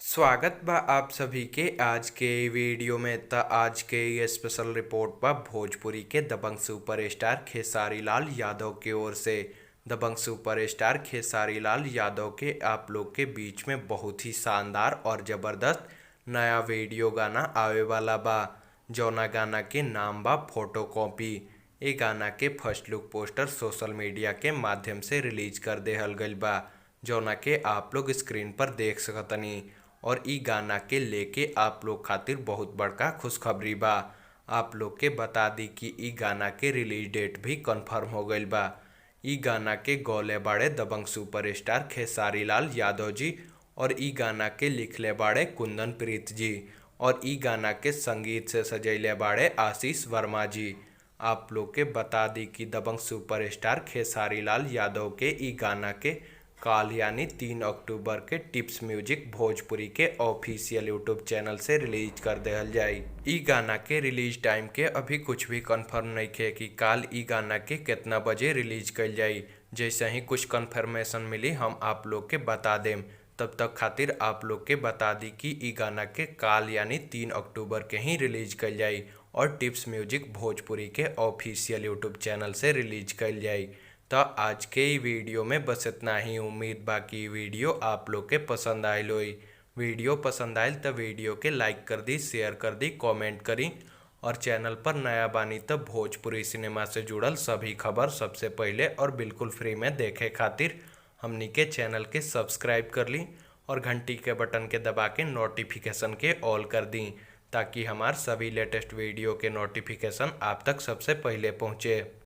स्वागत बा आप सभी के आज के वीडियो में। त आज के ये स्पेशल रिपोर्ट बा भोजपुरी के दबंग सुपरस्टार खेसारी लाल यादव के ओर से। दबंग सुपरस्टार खेसारी लाल यादव के आप लोग के बीच में बहुत ही शानदार और ज़बरदस्त नया वीडियो गाना आवे वाला बा, जौना गाना के नाम बा फोटो कॉपी। ए गाना के first look poster social media के माध्यम से रिलीज कर देहल गइल बा, जौना के आप लोग स्क्रीन पर देख सकतनी। और इ गाना के लेके आप लोग खातिर बहुत बड़का खुशखबरी बा। आप लोग के बता दी कि इ गाना के रिलीज डेट भी कंफर्म हो गइल बा। इ गाना के गौले बाड़े दबंग सुपरस्टार खेसारी लाल यादव जी और इ गाना के लिखले बाड़े कुंदन प्रीत जी और इ गाना के संगीत से सजैले बाड़े आशीष वर्मा जी। आप लोग के बता दी कि दबंग सुपरस्टार खेसारी लाल यादव के इ गाना के काल यानी 3 अक्टूबर के टिप्स म्यूजिक भोजपुरी के ऑफिशियल यूट्यूब चैनल से रिलीज कर देहल जाई। इ गाना के रिलीज टाइम के अभी कुछ भी कंफर्म नइखे कि काल इ गाना के केतना बजे रिलीज कइल जाई। जैसे ही कुछ कंफर्मेशन मिली हम आप लोग के बता देम। तब तक खातिर आप लोग के बता दी कि इ गाना के काल यानी 3 अक्टूबर के ही रिलीज कइल जाई और टिप्स म्यूजिक भोजपुरी के ऑफिशियल यूट्यूब चैनल से रिलीज कइल जाई। त आज के इ वीडियो में बस इतना ही। उम्मीद बा कि इ वीडियो आप लोग के पसंद आइल होई। वीडियो पसंद आइल त वीडियो के लाइक कर दी, शेयर कर दी, कमेंट करी और चैनल पर नया बानी त भोजपुरी सिनेमा से जुड़ल सभी खबर सबसे पहिले और बिल्कुल फ्री में देखे खातिर हमनी के चैनल के सब्सक्राइब कर ली और घंटी के बटन के दबा के नोटिफिकेशन के ऑल कर दी, ताकि हमार सभी लेटेस्ट वीडियो के नोटिफिकेशन आप तक सबसे पहिले पहुँचे।